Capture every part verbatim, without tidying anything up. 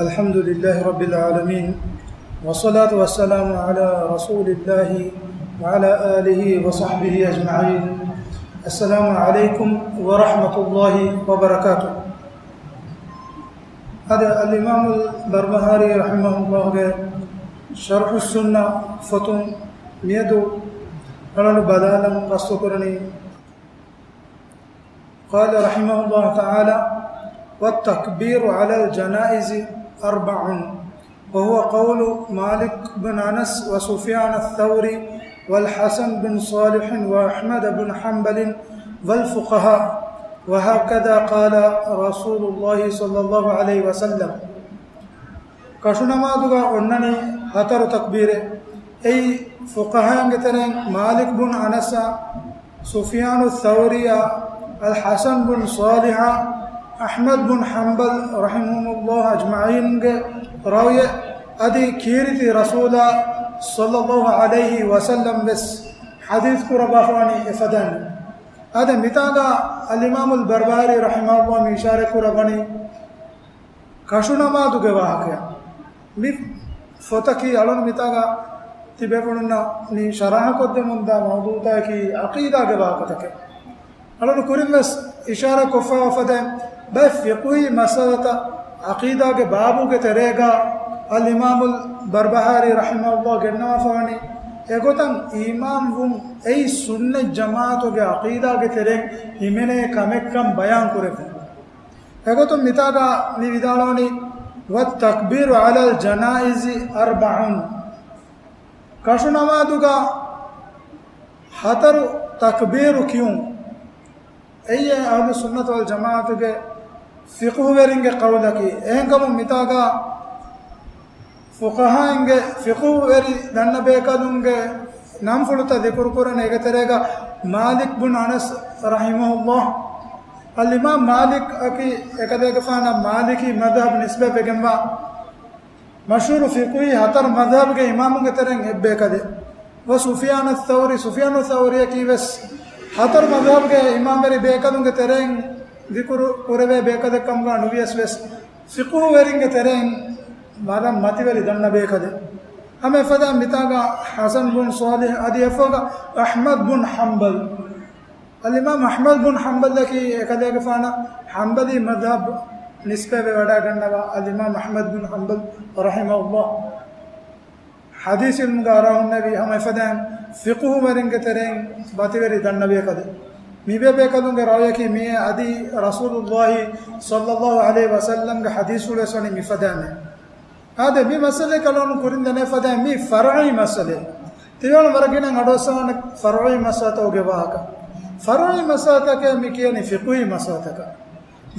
الحمد لله رب العالمين، والصلاة والسلام على رسول الله وعلى آله وصحبه أجمعين. السلام عليكم ورحمة الله وبركاته. އަދި އަލްއިމާމުލް ބަރްބަހާރީ ރަޙިމަހުﷲގެ ޝަރްޙުއްސުންނަ ފޮތުން މިއަދު އަޅަނޑު ބަލާލަން ގަސްތުކުރަނީ، قال رحمه الله تعالى: والتكبير على الجنائز أربع، وهو قول مالك بن أنس وسفيان الثوري والحسن بن صالح وأحمد بن حنبل والفقهاء، وهكذا قال رسول الله صلى الله عليه وسلم. ކަށުނަމާދުގަ އޮންނަނީ ހަތަރު ތަކްބީރެއް. އެއީ ފުޤަހާއިންގެ ތެރެއިން މާލިކް ބުން އަނަސްއާ، ސުފިޔާނު ޘައުރީއާ، އަލް ޙަސަން ބުން ޞާލިޙާ، އަޙްމަދު ބުން ޙަންބަލް ރަޙިމަހުމުﷲ އަޖްމަޢީންގެ ރައުޔެއް. އަދި ކީރިތި ރަސޫލާ ޞައްލަﷲ ޢަލައިހި ވަސައްލަމް ވެސް ޙަދީޘް ކުރައްވާފަވަނީ އެފަދައިން. އާދެ، މިތާގަ އަލްއިމާމުލް ބަރްބަހާރީ ރަޙިމަހުﷲ މި އިޝާރަތް ކުރައްވަނީ ކަށުނަމާދުގެ ވާހަކަޔަށް. މި ފޮތަކީ އަޅުން މިތާގަ ތިބޭފުޅުންނަށް މި ޝަރަޙަކޮށްދެމުންދާ މައުޟޫޢުތަކަކީ ޢަޤީދާގެ ވާހަކަތަކެއް. އަޅުން ކުރިން ވެސް އިޝާރާ ކޮށްފަވާ ފަދައިން ބައެއް ފިޤުހީ މައްސަލަތައް ޢަޤީދާގެ ބާބުގެ ތެރޭގަ އަލްއިމާމުލް ބަރްބަހާރީ ރަޙިމަހުﷲ ގެންނަވާފަވަނީ އެގޮތަށް އީމާންވުން އެއީ ސުންނަތް ޖަމާޢަތުގެ ޢަޤީދާގެ ތެރެއިން ހިމެނޭ ކަމެއްކަން ބަޔާން ކުރެއްވުން. އެގޮތުން މިތާގަ މި ވިދާޅުވަނީ، والتكبير على الجنائز أربع. ކަށުނަމާދުގަ ހަތަރު ތަކްބީރު ކިޔުން. އެއީ އަހްލު ސުންނަތު ވަލް ޖަމާޢަތުގެ ފިޤުހުވެރިންގެ ޤައުލަކީ. އެހެންކަމުން މިތާގަ ފުޤަހާއިންގެ ފިޤުހުވެރި ދަންނަ ބޭކަލުންގެ ނަންފުޅުތައް ޛިކުރު ކުރަން. އޭގެ ތެރޭގަ މާލިކް ބުން އަނަސް ރަޙިމަހުﷲ. އަލްއިމާމް މާލިކް އަކީ އެކަލޭގެފާނަށް މާލިކީ މަޛްހަބް ނިސްބަތްވެގެންވާ މަޝްހޫރު ފިޤުހީ ހަތަރު މަޛްހަބްގެ އިމާމުންގެ ތެރެއިން އެއްބޭކަލެއް. ވަ ސުފިޔާނު ޘައުރީ، ސުފިޔާނު ޘައުރީއަކީ ވެސް ހަތަރު މަޛްހަބްގެ އިމާމްވެރި ބޭކަލުންގެ ތެރެއިން ޛިކުރު ކުރެވޭ ބޭކަލެއް ކަމުގަ ނުވިޔަސް ވެސް، ފިޤުހުވެރިންގެ ތެރެއިން ވަރަށް މަތިވެރި ދަންނަ ބޭކަލެއް. ހަމަ އެފަދަ މިތާގަ ޙަސަން ބުން ޞާލިޙް އަދި އެފަދަ އަޙްމަދު ބުން ޙަންބަލް. އަލްއިމާމް އަޙްމަދު ބުން ޙަންބަލްއަކީ އެކަލޭގެފާނަށް ޙަންބަލީ މަޛްހަބް ނިސްބަތްވެ ވަޑައިގަންނަވާ އަލްއިމާމް އަޙްމަދު ބުން ޙަންބަލް ރަޙިމަހުﷲ. ޙަދީޘް ޢިލްމުގަ އަރާހުންނެވި ހަމަ އެފަދައިން ފިޤުހުވެރިންގެ ތެރެއިން މަތިވެރި ދަންނަ ބޭކަލެއް. މިބޭ ބޭކަލުންގެ ރައުޔަކީ މިއޭ އަދި ރަސޫލުﷲ ޞައްލަﷲ ޢަލައިހި ވަސައްލަމްގެ ޙަދީޘްފުޅުވެސް ވަނީ މިފަދައިން. އާދެ، މި މައްސަލައަކީ އަޅުގަނޑު ކުރިން ދަންނަވާ ފަދައިން މީ ފަރުޢީ މައްސަލައެއް. ތިޔަވަނަ ވަރަށް ގިނަ އަޑުއައްސަވާނެ ފަރުޢީ މައްސަލަތަކުގެ ވާހަކަ. ފަރުޢީ މައްސަލަތަކެއް މި ކިޔަނީ ފިޤުހީ މައްސަލަތަކަށް.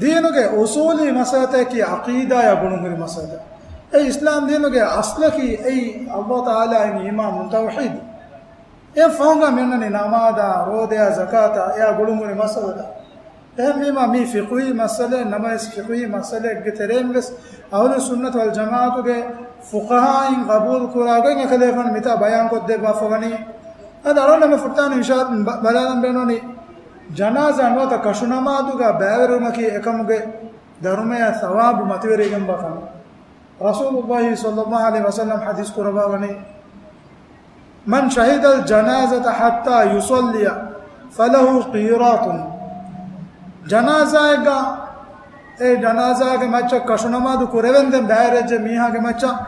ދީނުގެ އުޞޫލީ މައްސަލަތަކީ ޢަޤީދާޔާ ގުޅުންހުރި މައްސަލަތައް. އެ އިސްލާމް ދީނުގެ އަޞްލަކީ އެއީ ﷲ ތަޢާލާއިން އީމާންވުން، ތައުޙީދު. އެ ފަހުގަ މިއޮންނަނީ ނަމާދާ، ރޯދަޔާ، ޒަކާތާ، އެއާ ގުޅުންހުރި މައްސަލަތައް. އެހެންވީމާ މީ ފިޤުހީ މައްސަލައެއް ނަމަވެސް، ފިޤުހީ މައްސަލައެއްގެ ތެރެއިން ވެސް އަހުލުއްސުންނަތު ވަލްޖަމާޢަތުގެ ފުޤަހާއިން ޤަބޫލު ކުރާ ގޮތް އެކަލޭގެފާނު މިތާ ބަޔާން ކޮށްދެއްވާފަވަނީ. އަދި އަޅުގަނޑު މި ފުރަތަމަ އިޝާ-، ބަ-، ބަލާލަން ބޭނުނީ ޖަނާޒާ ނުވަތަ ކަށުނަމާދުގަ ބައިވެރިވުމަކީ އެކަމުގެ ދަރުމަޔާ ޘަވާބު މަތިވެރިވެގެންވާ ކަމެއް. ރަސޫލުﷲ ޞައްލަﷲ ޢަލައިހި ވަސައްލަމް ޙަދީޘް ކުރައްވާވަނީ، من شهد الجنازة حتى يصلي فله قيراط. ޖަނާޒާއެއްގަ، އެ ޖަނާޒާގެ މައްޗަށް ކަށުނަމާދު ކުރެވެންދެން ބައިވެރިވެއްޖެ މީހާގެ މައްޗަށް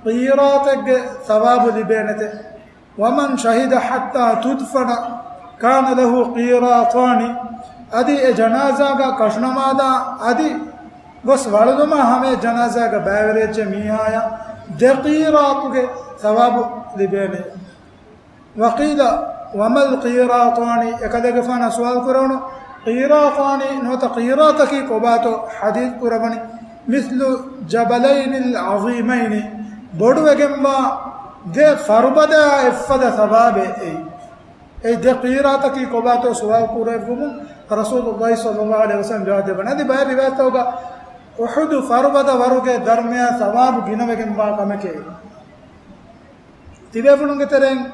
ޤީރާޠެއްގެ ޘަވާބު ލިބޭނެތެ. ومن شهد حتى تدفن كان له قيراطان. އަދި އެ ޖަނާޒާގަ ކަށުނަމާދާ އަދި ގޮސް ވަޅުލުމާ ހަމަޔަށް ޖަނާޒާގަ ބައިވެރިވެއްޖެ މީހާޔަށް ދެ ޤީރާޠުގެ ޘަވާބު ލިބޭނެ. وقيل وما القيراطان؟ އެކަލޭގެފާނަށް ސުވާލު ކުރެވުނު، ޤީރާޠާނީ ނުވަތަ ޤީރާޠަކީ ކޮބާތޯ؟ ޙަދީޘް ކުރައްވަނީ، مثل الجبلين العظيمين، ބޮޑުވެގެންވާ ދެ ފަރުބަދަޔާ އެއްފަދަ ޘަވާބެއް އެއީ. އެ ދެ ޤީރާޠަކީ ކޮބާތޯ ސުވާލު ކުރެއްވުމުން، ރަސޫލުﷲ ޞައްލަﷲ ޢަލައިހި ވަސައްލަމް ޖަވާބު ދެއްވަނީ، އަދި ބައެއް ރިވާޔަތްތަކުގަ އުޙުދު ފަރުބަދަ ވަރުގެ ދަރުމަޔާ ޘަވާބު ގިނަވެގެންވާ ކަމެކޭ. ތިބޭފުޅުންގެ ތެރެއިން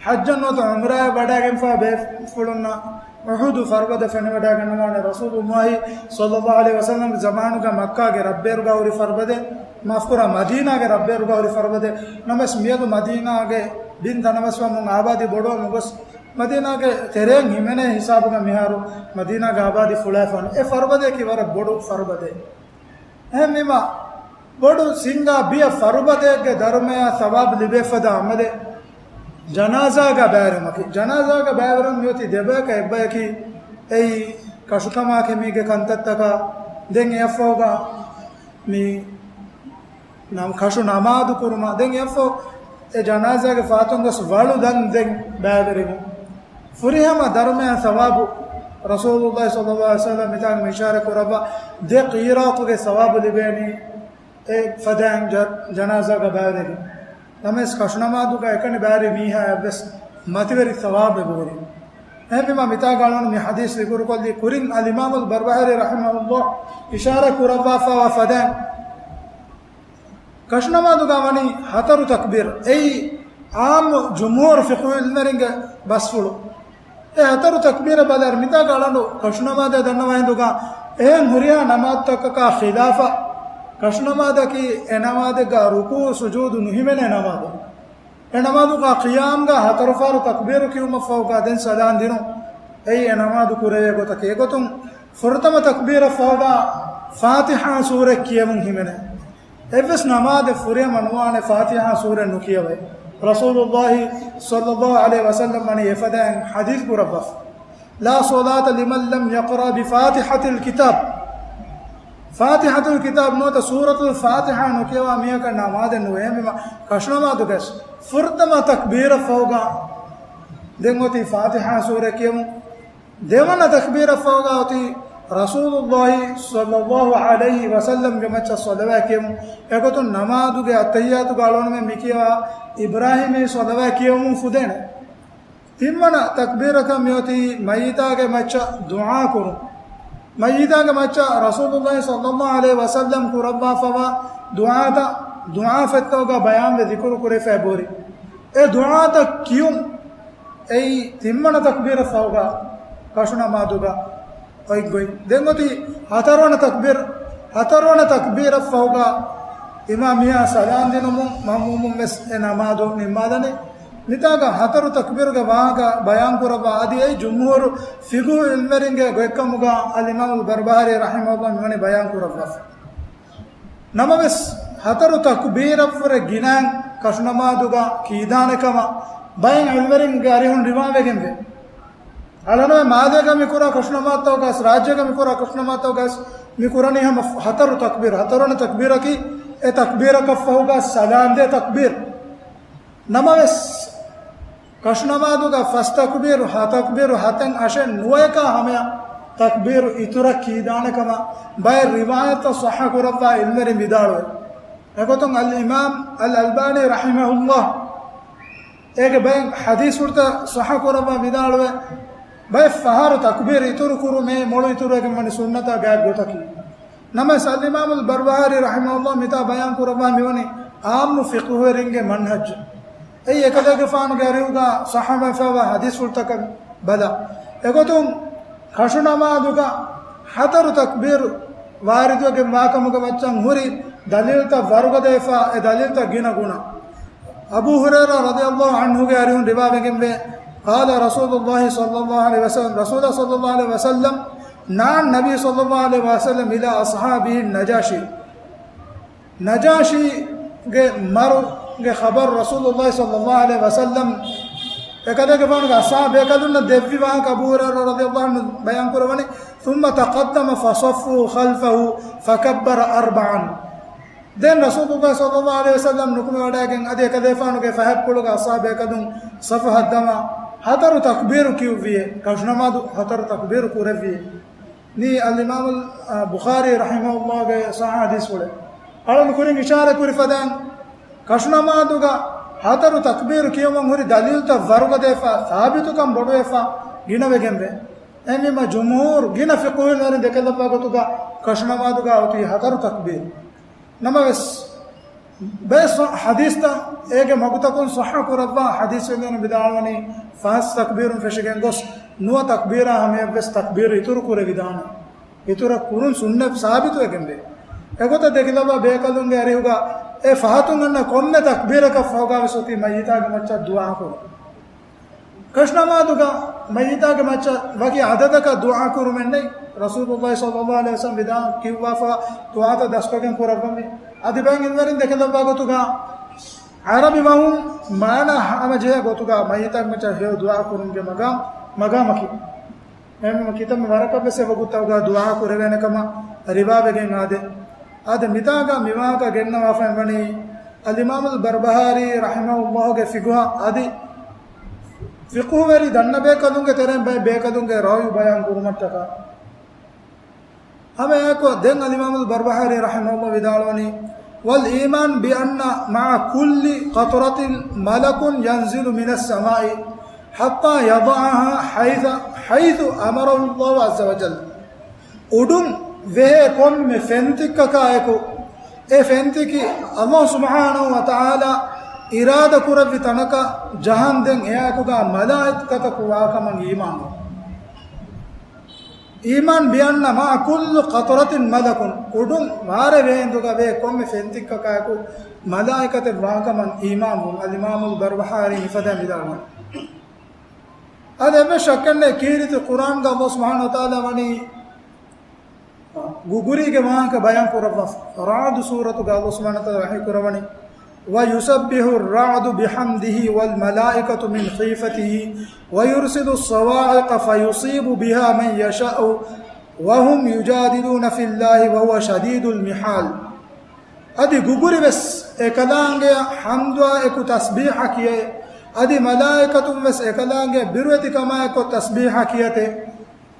ޙައްޖަށް ނުވަތަ ޢުމްރާއަށް ވަޑައިގެންފާ ބޭފުޅުންނަށް އުޙުދު ފަރުބަދަ ފެނިވަޑައިގަންނަވާނެ. ރަސޫލުﷲ ޞައްލަﷲ ޢަލައިހި ވަސައްލަމްގެ ޒަމާނުގަ މައްކާގެ ރަށްބޭރުގަ ހުރި ފަރުބަދައެއް. މާފުކުރާ، މަދީނާގެ ރަށްބޭރުގަ ހުރި ފަރުބަދައެއް. ނަމަވެސް މިއަދު މަދީނާގެ ބިން ތަނަވަސްވަމުން އާބާދީ ބޮޑުވަމުން ގޮސް، މަދީނާގެ ތެރެއިން ހިމެނޭ ހިސާބުގަ މިހާރު މަދީނާގެ އާބާދީ ފުޅާފަން. އެ ފަރުބަދަޔަކީ ވަރަށް ބޮޑު ފަރުބަދައެއް. އެހެންވީމަ، ބޮޑު ސިންގާ ބިޔަ ފަރުބަދައެއްގެ ދަރުމަޔާ ސަވާބު ލިބޭފަދަ އަމަލެއް ޖަނާޒާގަ ބައިވެރިވުމަކީ. ޖަނާޒާގަ ބައިވެރިވުން މިއޮތީ ދެބަޔަކަށް އެއްބަޔަކީ، އެއީ ކަށުކަމާ ކެމީގެ ކަންތައްތަކާ، ދެން އެއަށްފަހުގަ މި ނަމް-، ކަށު ނަމާދު ކުރުމަށް. ދެން އެއަށްފަހު އެ ޖަނާޒާގެ ފާތުން ގޮސް ވަޅު ދަން ދެން ބައިވެރިވުން. ފުރިހަމަ ދަރުމަޔާ ސަވާބު ރަސޫލުﷲ ޞައްލަﷲ ޢަލައިހި ވަސައްލަމް މިތާގަ މި އިޝާރާތް ކުރައްވާ ދެ ޤީރާތުގެ ސަވާބު ލިބޭނީ އެ ފަދައިން ޖަ-، ޖަނާޒާގަ ބައިވެރި. ނަމަވެސް ކަށުނަމާދުގަ އެކަނި ބައިވެރި މީހާއަށްވެސް މަތިވެރި ސަވާބެއް ހުރި. އެހެންވީމަ މިތާގަ އަޅުގަނޑު މި ޙަދީޘް ޒިކުރުކޮށްލީ ކުރިން އަލްއިމާމުލް ބަރްބަހާރީ ރަޙިމަހުﷲ އިޝާރާތް ކުރައްވާފައިވާ ފަދައިން ކަށުނަމާދުގަ ވަނީ ހަތަރު ތަކްބީރު. އެއީ ޢާއްމު ޖުމްހޫރު ފިޤުހު ޢިލްމުވެރިންގެ ބަސްފުޅު. އެ ހަތަރު ތަކްބީރަށް ބަލާއިރު މިތާގަ އަޅަނޑު ކަށުނަމާދަށް ދަންނަވާ ހިނދުގަ އެހެން ހުރިހާ ނަމާދުތަކަކާ ޚިލާފަށް ކަށުނަމާދަކީ އެ ނަމާދެއްގަ ރުކޫޢު ސުޖޫދު ނުހިމެނޭ ނަމާދެއް. އެ ނަމާދުގަ ޤިޔާމްގަ ހަތަރު ފަހަރު ތަކްބީރު ކިޔުމަށްފަހުގަ ދެން ސަލާން ދިނުން. އެއީ އެ ނަމާދު ކުރެވޭ ގޮތަކީ. އެގޮތުން ފުރަތަމަ ތަކްބީރަށްފަހުގަ ފާތިޙާ ސޫރަ ކިޔެވުން ހިމެނޭ. އެއްވެސް ނަމާދެއް ފުރިހަމަ ނުވާނެ ފާތިޙާ ސޫރަ ނުކިޔަވައި. ރަސޫލުﷲ ޞައްލަﷲ ޢަލައިހި ވަސައްލަމް ވަނީ އެފަދައިން ޙަދީޘް ކުރައްވާފަ. لا صلاة لمن لم يقرأ بفاتحة الكتاب. ފާތިޙަތުލް ކިތާބް ނުވަތަ ސޫރަތުލް ފާތިޙާ ނުކިޔަވާ މީހަކަށް ނަމާދެއް ނުވޭ. އެހެންވީމަ ކަށުނަމާދުގަސް ފުރަތަމަ ތަކްބީރަށްފަހުގަ ދެން އޮތީ ފާތިޙާ ސޫރަ ކިޔަމުން. ދެވަނަ ތަކްބީރަށްފަހުގަ އޮތީ ރަސޫލުﷲ ޞައްލަﷲ ޢަލައިހި ވަސައްލަމްގެ މައްޗަށް ޞަލަވާތް ކިޔަމުން. އެގޮތުން ނަމާދުގެ އައްތަޙިއްޔާތުގަ އަޅުގަނޑުމެން މިކިޔަވާ އިބްރާހީމީ ޞަލަވާތް ކިޔަމުން ފުދޭނެ. ތިންވަނަ ތަކްބީރަކަށް މިއޮތީ މައްޔިތާގެ މައްޗަށް ދުޢާ ކުރުން. މައްޔިތާގެ މައްޗަށް ރަސޫލުﷲ ޞައްލަﷲ ޢަލައިހި ވަސައްލަމް ކުރައްވާފައިވާ ދުޢާތައް ދުޢާފަތްތަކުގަ ބަޔާންވެ ޒިކުރު ކުރެވިފައި ބޯރި. އެ ދުޢާތައް ކިޔުން. އެއީ ތިންވަނަ ތަކްބީރަށްފަހުގަ ކަށުނަމާދުގަ އޮތް ގޮތް. ދެން އޮތީ ހަތަރުވަނަ ތަކްބީރު، ހަތަރުވަނަ ތަކްބީރަށްފަހުގަ އިމާމް މީހާ ސަލާން ދިނުމުން މައުމޫމުން ވެސް އެ ނަމާދު ނިންމާލަނީ. މިތާގަ ހަތަރު ތަކްބީރުގެ ވާހަކަ ބަޔާން ކުރައްވާ އަދި އެއީ ޖުމްހޫރު ފިޤުހު ޢިލްމުވެރިންގެ ގޮތްކަމުގަ އަލްއިމާމުލް ބަރްބަހާރީ ރަޙިމަހުﷲ މިވަނީ ބަޔާން ކުރައްވާފަ. ނަމަވެސް، ހަތަރު ތަކްބީރަށްވުރެ ގިނައިން ކަށުނަމާދުގަ ކީދާނެ ކަމަށް ބައެއް ޢިލްމުވެރިންގެ އަރިހުން ރިވާވެގެންވޭ. އަޅަނުވެ މާލޭގަ މި ކުރާ ކަށުނަމާދުތަކުގަސް، ރާއްޖޭގަ މި ކުރާ ކަށުނަމާދުތަކުގަސް މި ކުރަނީ ހަމަ ހަތަރު ތަކްބީރު. ހަތަރުވަނަ ތަކްބީރަކީ އެ ތަކްބީރަކަށްފަހުގަ ސަލާންދޭ ތަކްބީރު. ނަމަވެސް، ކަށުނަމާދުގަ ފަސް ތަކްބީރު، ހަ ތަކްބީރު، ހަތެއް އަށެއް ނުވަޔަކާ ހަމަޔަށް ތަކްބީރު އިތުރަށް ކީދާނެ ކަމަށް ބައެއް ރިވާޔަތްތައް ޞައްޙަ ކުރައްވާ ޢިލްމުވެރިން ވިދާޅުވޭ. އެގޮތުން އަލްއިމާމް އަލް އަލްބާނީ ރަޙިމަހުﷲ އޭގެ ބައެއް ޙަދީޘްފުޅުތައް ޞައްޙަ ކުރައްވާ ވިދާޅުވޭ، ބައެއް ފަހަރު ތަކްބީރު އިތުރު ކުރުމޭ މޮޅު އިތުރުވެގެން ވަނީ ސުންނަތާ ގާތް ގޮތަކީ. ނަމަވެސް، އަލްއިމާމުލް ބަރްބަހާރީ ރަޙިމަހުﷲ މިތާ ބަޔާން ކުރައްވާ މިވަނީ ޢާއްމު ފިޤުހުވެރިންގެ މަންހަޖު. އެއީ އެކަލޭގެފާނުގެ އަރިހުގަ ޞައްޙަވެފައިވާ ޙަދީޘްފުޅުތަކަށް ބަލާ. އެގޮތުން ކަށުނަމާދުގަ ހަތަރު ތަކްބީރު ވާރިދުވެގެން ވާކަމުގެ މައްޗަށް ހުރި ދަލީލްތައް ވަރުގަދަވެފަ، އެ ދަލީލްތައް ގިނަ ގުނަ. އަބޫ ހުރައިރާ ރަޟިޔަﷲ ޢަންހުގެ އަރިހުން ރިވާވެގެންވޭ، قال رسول الله صلى الله عليه وسلم، ރަސޫލާ ޞައްލަﷲ ޢަލައިހި ވަސައްލަމް، نعى النبي صلى الله عليه وسلم إلى أصحابه النجاشي. ނަޖާޝީގެ މަރުގެ ޚަބަރު ރަސޫލުﷲ ޞައްލަﷲ ޢަލައިހި ވަސައްލަމް އެކަލޭގެފާނުގެ އަޞްޙާބު ބޭކަލުންނަށް ދެއްވި ވާހަކަ އަބޫ ހުރައިރާ ރަޟިޔަﷲ ޢަންހު ބަޔާން ކުރައްވަނީ، ثم تقدم فصفوا خلفه فكبر أربعا. ދެން ރަސޫލުﷲ ޞައްލަﷲ ޢަލައިހި ވަސައްލަމް ނުކުމެވަޑައިގެން އަދި އެކަލޭފާނުގެ ފަހަތްޕުޅުގަ އަޞްޙާބު ބޭކަލުން ޞަފު ހައްދަމާ ހަތަރު ތަކްބީރު ކިޔުއްވިއޭ، ކަށުނަމާދު ހަތަރު ތަކްބީރު ކުރެއްވިއޭ. މީ އަލްއިމާމުލް، އާ، ބުޚާރީ ރަޙިމަހުﷲގެ ޞައްޙަ ޙަދީޘްފުޅެއް. އަޅުން ކުރިން އިޝާރަތް ކުރި ފަދައިން، ކަށުނަމާދުގަ ހަތަރު ތަކްބީރު ކިޔުމުން ހުރި ދަލީލްތައް ވަރުގަދަވެފަ، ސާބިތުކަން ބޮޑުވެފަ، ގިނަވެގެންވޭ. އެހެންވީމަ ޖުމްހޫރު ގިނަ ފިޤުހުވެރިން ދެކެލައްވާ ގޮތުގަ ކަށުނަމާދުގަ އޮތީ ހަތަރު ތަކްބީރު. ނަމަވެސް، ބައެއް ޞަ-، ޙަދީޘްތައް އޭގެ މަގުތަކުން ޞައްޙަ ކުރައްވާ ޙަދީޘްވެރިން ވިދާޅުވަނީ، ފަސް ތަކްބީރުން ފެށިގެން ގޮސް، ނުވަ ތަކްބީރާ ހަމަޔަށްވެސް ތަކްބީރު އިތުރު ކުރެވިދާނެ. އިތުރަށް ކުރުން ސުންނަތް ސާބިތުވެގެންވޭ. އެގޮތަށް ދެކިލައްވާ ބޭކަލުންގެ އަރިހުގަ އެ ފަހަތުން އަންނަ ކޮންމެ ތަކްބީރަކަށް ފަހުގަވެސް އޮތީ މައްޔިތާގެ މައްޗަށް ދުޢާކުރުން. ކަށުނަމާދުގަ މައްޔިތާގެ މައްޗަށް ވަކި އަދަދަކަށް ދުޢާ ކުރުމެއްނެތް. ރަސޫލުﷲ ޞައްލަﷲު ޢަލައިހި ވަސައްލަމަ ވިދާޅު ކިއުވާފަ ދުޢާތައް ދަސްކޮށްގެން ކުރައްވަންވީ. އަދި ބައެއް އިލްމުވެރިން ދެކެލައްވާ ގޮތުގަ ޢަރަބި ބަހުން މާނަ ހަމަޖެހޭ ގޮތުގަ މައްޔިތާގެ މައްޗަށް ހެޔޮ ދުޢާ ކުރުމުގެ މަގާ، މަގާމަކީ. އެހެންވީމަ ކިތަންމެ ވަރަކަށްވެސް އެ ވަގުތުތަކުގަ ދުޢާ ކުރެވޭނެ ކަމަށް ރިވާވެގެން އާދޭ. އާދެ، މިތާގަ މިވާހަކަ ގެންނަވާފައި ވަނީ އަލްއިމާމުލް ބަރްބަހާރީ ރަޙިމަހުﷲގެ ފިޤުހަށް އަދި ފިޤުހުވެރި ދަންނަ ބޭކަލުންގެ ތެރެއިން ބައެއް ބޭކަލުންގެ ރައުޔު ބަޔާން ކުރުމަށްޓަކާ. ހަމައެއާއެކު ދެން އަލްއިމާމުލް ބަރްބަހާރީ ރަޙިމަހުﷲ ވިދާޅުވަނީ، والإيمان بأن مع كل قطرة ملك ينزل من السماء حتى يضعها حيث، حيث أمره الله عز وجل. އުޑުން ވެހޭ ކޮންމެ ފެންތިއްކަކާއެކު، އެ ފެންތިކި ﷲ ސުބްޙާނަހޫ ވަތަޢާލާ އިރާދަ ކުރެއްވި ތަނަކަށް ޖަހަންދެން އެއާއެކުގަ މަލާއިކަތަކު ވާކަމަށް އީމާންވުން. إيمان بأن مع كل قطرة ملك، އުޑުން ވާރޭ ވޭހިނދުގަ ވޭ ކޮންމެ ފެންތިއްކަކާއެކު މަލާއިކަތެއް ވާކަމަށް އީމާންވުން، އަލްއިމާމުލް ބަރްބަހާރީ މިފަދައިން ވިދާޅުވަނީ. އަދި އެއްވެސް ޝައްކެއްނެތް، ކީރިތި ޤުރްއާންގަ ﷲ ސުބްޙާނަހޫ ވަތަޢާލާ ވަނީ ގުގުރީގެ ވާހަކަ ބަޔާން ކުރައްވާފަ. ރަޢުދު ސޫރަތުގަ ﷲ ސުބްޙާނަހޫ ވަތަޢާލާ ވަޙީ ކުރައްވަނީ، ويسبح الرعد بحمده والملائكة من خيفته ويرسل الصواعق فيصيب بها من يشاء وهم يجادلون في الله وهو شديد المحال. އަދި ގުގުރިވެސް އެކަލާނގެއަށް ޙަމްދާ އެކު ތަސްބީޙަ ކިޔައޭ. އަދި މަލާއިކަތުންވެސް އެކަލާނގެ ބިރުވެތިކަމާއެކު ތަސްބީޙަ ކިޔަތޭ.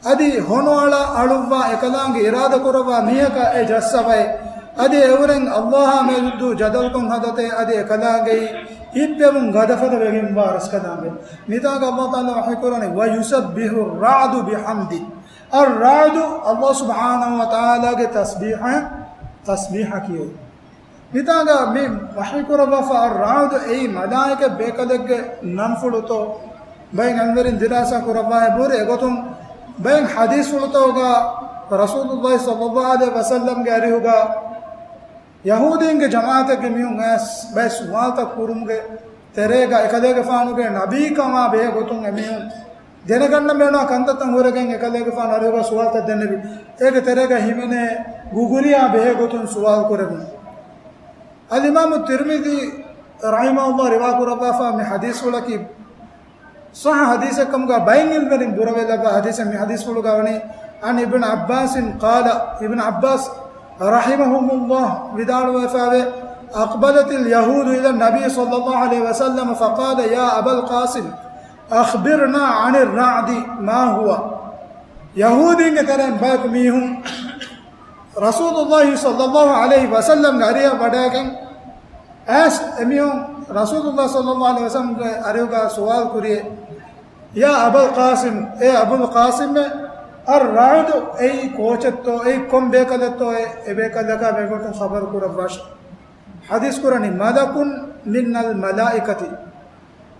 އަދި ހޮނުއަޅާ އަޅުއްވާ އެކަލާނގެ އިރާދަކުރައްވާ މީހަކަށް އެ ޖައްސަވައޭ. އަދި އެއުރެން ﷲ އާ މެދު ޖަދަލުކޮށް ހަދަތޭ. އަދި އެކަލާނގެއީ ހިތްބެވުން ގަދަފަދަ ވެގެންވާ ރަސްކަލާނގެ. މިތާގަ ﷲ ތަޢާލާ ވަޙީކުރަނީ، ويسبح الرعد بحمده. އައްރަޢުދު ﷲ ސުބްޙާނަހޫ ވަތަޢާލާގެ ތަސްބީޙަ، ތަސްބީޙަ ކިޔޭ. މިތާގަ މި ވަޙީކުރައްވާފަ އައްރަޢުދު އެއީ މަލާއިކަ ބޭކަލެއްގެ ނަންފުޅުތޯ؟ ބައެއް އިލްމުވެރިން ދިރާސާ ކުރައްވާ އެބަހުރި. އެގޮތުން ބައެއް ޙަދީޘްފުޅުތަކުގަ ރަސޫލުﷲ ޞައްލަﷲު ޢަލައިހި ވަސައްލަމްގެ އަރިހުގަ ޔަހޫދީންގެ ޖަމާޢަތެއްގެ މީހުން އައިސް ބައެއް ސުވާލުތައް ކުރުމުގެ ތެރޭގަ އެކަލޭގެފާނުގެ ނަބީކަމާ ބެހޭ ގޮތުން އެމީހުން ދެނެގަންނަ ބޭނުން ކަންތައްތައް ހުރެގެން އެކަލޭގެފާނު އަރިހުގަ ސުވާލުތައް ދެންނެވި. އޭގެ ތެރޭގަ ހިމެނޭ ގުގުރިއާ ބެހޭ ގޮތުން ސުވާލު ކުރެވުން. އަލްއިމާމު ތިރްމިޛީ ރަޙިމަހުﷲ ރިވާ ކުރައްވާފަ މި ޙަދީޘްފުޅަކީ ޞައްޙަ ޙަދީޘެއް ކަމުގަ ބައެއް ޢިލްމުވެރިން ބުރަވެލައްވާ ޙަދީޘެއް. މި ޙަދީޘްފުޅުގަ ވަނީ، عن ابن عباس قال، ابن عباس رحمهم الله ވިދާޅުވެފައެވެ، أقبلت اليهود إلى النبي صلى الله عليه وسلم فقال يا أبا القاسم أخبرنا عن الرعد ما هو. ޔަހޫދީންގެ ތެރެއިން ބަޔަކު މީހުން ރަސޫލުﷲ ޞައްލަﷲު ޢަލައިހި ވަސައްލަމްގެ އަރިހަށް ވަޑައިގެން އައިސް އެމީހުން ރަސޫލުﷲ ޞައްލަﷲު ޢަލައިހި ވަސައްލަމްގެ އަރިހުގަ ސުވާލު ކުރިއޭ، يا أبا القاسم، އޭ އަބުލް ޤާސިމް، الرعد، އެއީ ކޯޗެއްތޯ، އެއީ ކޮން ބޭކަލެއްތޯ، އެ، އެ ބޭކަލަކާ މިގޮތުން ޚަބަރު ކުރައްވާށެ. ޙަދީޘް ކުރަނީ، ملك من الملائكة،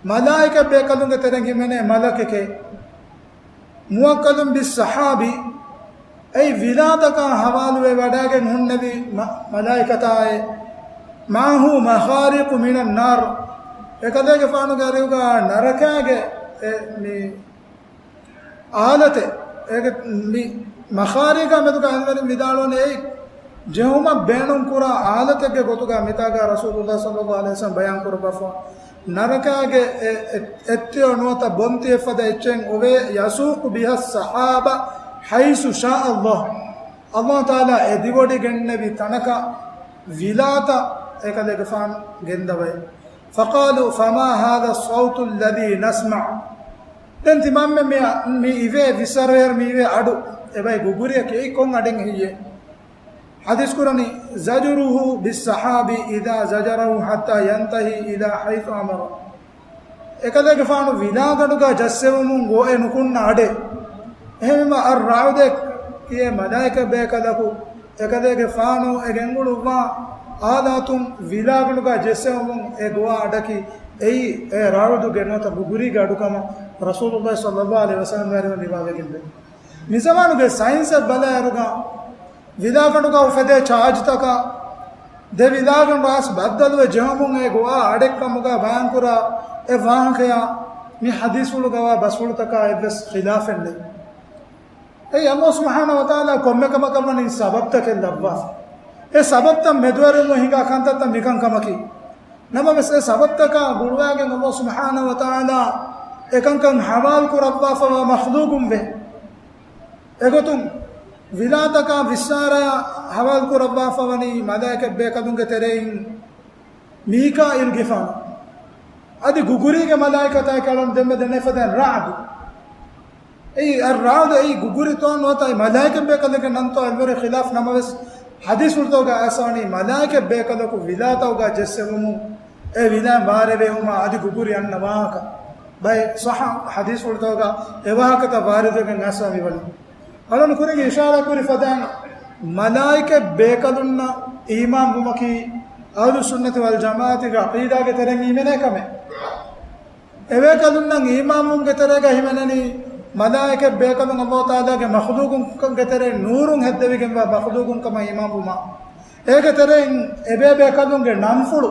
މަލާއިކަ ބޭކަލުންގެ ތެރެއިން ހިމެނޭ މަލަކެކޭ. موكل بالسحاب، އެއީ ވިލާތަކާ ޙަވާލުވެ ވަޑައިގެން ހުންނެވި މަ-، މަލާއިކަތާއޭ. معه مخاريق من النار، އެކަލޭގެފާނުގެ އަރިހުގަ ނަރަކާގެ އެ މި އާލަތެއް، އޭގެ މި މަޚާރީގާ މެދުގަ އިލްމުވެރިން ވިދާޅުވަނީ އެއީ ޖެހުމަށް ބޭނުން ކުރާ އާލަތެއްގެ ގޮތުގަ މިތާގަ ރަސޫލުﷲ ޞައްލަﷲު ޢަލައިހި ވަސައްލަމް ބަޔާން ކުރައްވާފަ. ނަރަކާގެ އެ، އެ، އެއްތިއޮ ނުވަތަ ބޮންތިއެއް ފަދަ އެއްޗެއް އޮވޭ، يسوق بها السحاب حيث شاء الله. ﷲ ތަޢާލާ އެ ދިވޮޑިގެންނެވި ތަނަކަށް ވިލާތައް އެކަލޭގެފާނު ގެންދަވައި. فقالوا فما هذا الصوت الذي نسمع. ދެން ތިމާމެން މި، މި އިވޭ ވިސްވަރުވޭ މި އިވޭ އަޑު އެބައި ގުގުރިއަކީ އެއީ ކޮން އަޑެއް ހެއްޔޭ؟ ޙަދީޘް ކުރަނީ، زجره بالسحاب إذا زجره حتى ينتهي إلى حيث أمر. އެކަލޭގެފާނު ވިލާގަނޑުގަ ޖައްސެވުމުން ގޮ އެ ނުކުންނަ އަޑެއް. އެހެންވީމަ އައްރަޢުދޭ ކިޔޭ މަލާއިކަ ބޭކަލަކު އެކަލޭގެފާނު އެ ގެންގުޅުއްވާ އާލާތުން ވިލާގަނޑުގަ ޖެއްސެވުމުން އެ ގޮވާ އަޑަކީ އެއީ އެ ރަޢުދުގެ ނުވަތަ ގުގުރީގެ އަޑުކަމަށް ރަސޫލުﷲ ޞައްލަﷲު ޢަލައިހި ވަސައްލަމް ވެރިވަން ރިވާވެގެންވޭ. މިޒަމާނުގެ ސައިންސަށް ބަލާއިރުގަ ވިލާގަނޑުގަ އުފެދޭ ޗާޖްތަކަށް ދެ ވިލާގަނޑު އައިސް ބައްދަލުވެ ޖެހުމުން އެ ގޮވާ އަޑެއްކަމުގަ ބަޔާންކުރާ އެ ވާހަކަޔާ މި ޙަދީޘްފުޅުގަވާ ބަސްފުޅުތަކާ އެއްވެސް ޚިލާފެއް ނެތް. އެއީ ﷲ ސުބްޙާނަހޫ ވަތަޢާލާ ކޮންމެ ކަމަކަށް ވަނީ ސަބަބްތަކެއް ލައްވާފަ. އެ ސަބަބްތައް މެދުވެރިވުމުން ހިނގާ ކަންތައްތައް މިކަންކަމަކީ. ނަމަވެސް އެ ސަބަބްތަކާ ގުޅުވާގެން ﷲ ސުބްޙާނަހޫ ވަތަޢާލާ އެކަންކަން ޙަވާލު ކުރައްވާފަވާ މަޚްލޫޤުން ވޭ. އެގޮތުން ވިލާތަކާ ވިއްސާރަޔާ ޙަވާލު ކުރައްވާފަވަނީ މަލާއިކަތް ބޭކަލުންގެ ތެރެއިން މީކާއީލްގެފާނު. އަދި ގުގުރީގެ މަލާއިކަތާ ކަޅަން ދެންމެ ދެނެފަދައިން ރަޢުދު. އެއީ އައްރަޢުދު އެއީ ގުގުރިތޯ ނުވަތަ އެ މަލާއިކަތް ބޭކަލެއްގެ ނަންތޯ އެއްވެރި ޚިލާފް ނަމަވެސް، ޙަދީޘްފުޅުތަކުގަ އައިސްވަނީ މަލާއިކަތް ބޭކަލަކު ވިލާތަކުގަ ޖެއްސެވުމުން އެ ވިލާ ވާރޭވެވުމާ އަދި ގުގުރި އަންނަ ވާހަކަ. ބައެއް ޞައްޙަ ޙަދީޘްފުޅުތަކުގަ އެ ވާހަކަތައް ވާރިދުވެގެން އައިސްވާ މިވަނީ. އަޅުން ކުރިން އިޝާރާ ކުރި ފަދައިން މަލާއިކަތް ބޭކަލުންނަށް އީމާންވުމަކީ އަހުލުއްސުންނަތި ވަލްޖަމާޢަތުގެ ޢަޤީދާގެ ތެރެއިން ހިމެނޭ ކަމެއް. އެބޭކަލުންނަށް އީމާންވުމުގެ ތެރޭގަ ހިމެނެނީ، މަލާއިކަތް ބޭކަލުން ﷲ ތަޢާލާގެ މަޚްލޫޤުންކަމުގެ ތެރެއިން ނޫރުން ހެއްދެވިގެންވާ މަޚްލޫޤުންކަމަށް އީމާންވުމާ، އޭގެ ތެރެއިން އެބޭބޭކަލުންގެ ނަންފުޅު،